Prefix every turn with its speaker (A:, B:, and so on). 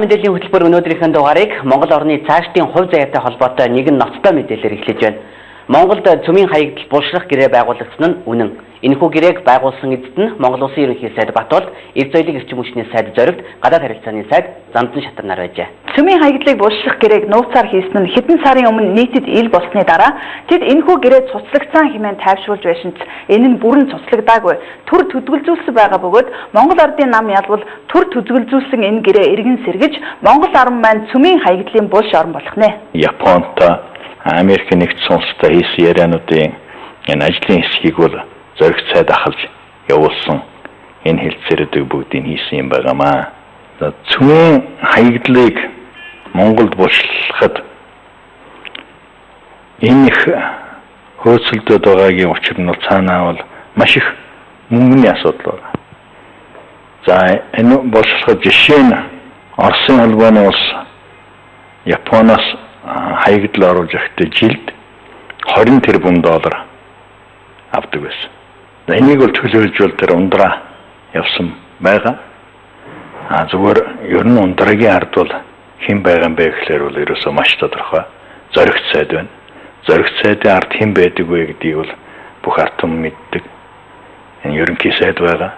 A: Мэдээллийн хөтөлбөр өнөөдрийнхэн дугаарыг Монгол орны цаашдын хувь заяатай холбоотой нэгэн ноцтой мэдээлэлээр эхлэж байна. Монголд цөмийн хаягдал булшрах гэрээ байгуулагдсан нь үнэн. Энэхүү гэрээг байгуулсан эзэд нь Монгол Улсын ерөнхий сайд Батулд, Эд соёлын эрчим хүчний сайд Зоригт, гадаад харилцааны сайд Зандан Шатарнаар байжээ.
B: Цөмийн хаягдлыг булшлах гэрээг нууцаар хийсэн нь хэдэн сарын өмнө нийтэд ил болсны дараа тэд энэхүү гэрээ цуцлагдсан хэмээн тайвшруулж байсан ч энэ нь бүрэн цуцлагдаагүй. Түр төдгөлзүүлсэн байгаа бөгөөд Монгол Ардын нам ялвал түр төдгөлзүүлсэн энэ гэрээ эргэн сэргэж Монгол аран маань цөмийн хаягдлын булш орон болох нэ.
C: Японтой, Америк нэгдсэн улстай хийсэн яриануудын энэ ажлын хэсгийг бол Зоригт сайд ахалж явуулсан энэ хэлцээрүүдийг бүгдийг хийсэн юм байгаамаа. За цөмийн хаягдлыг Монголд булшлахад энэ их хөөцөлдөд байгаагийн учир нь бол цаанаа бол маш их мөнгөний асуудал байна. За энэ булшлахад жишээ нь Оросын холбооны улс Японоос хаягдал оруулж ирэхдээ жилд 20 тэрбум доллар авдаг байсан. Энийг бол төлөөлж бол тэр ундраа явсан байгаа. А зүгээр ер нь ундрагийн ард бол хэн байгаа юм бэ гэхлээр бол ерөөсөө маш тодорхой. Зоригт сайд байна. Зоригт сайдын ард хэн байдаг вэ гэдгийг бол бүх ард түмэн мэддэг. Энэ ерөнхий сайд байгаа.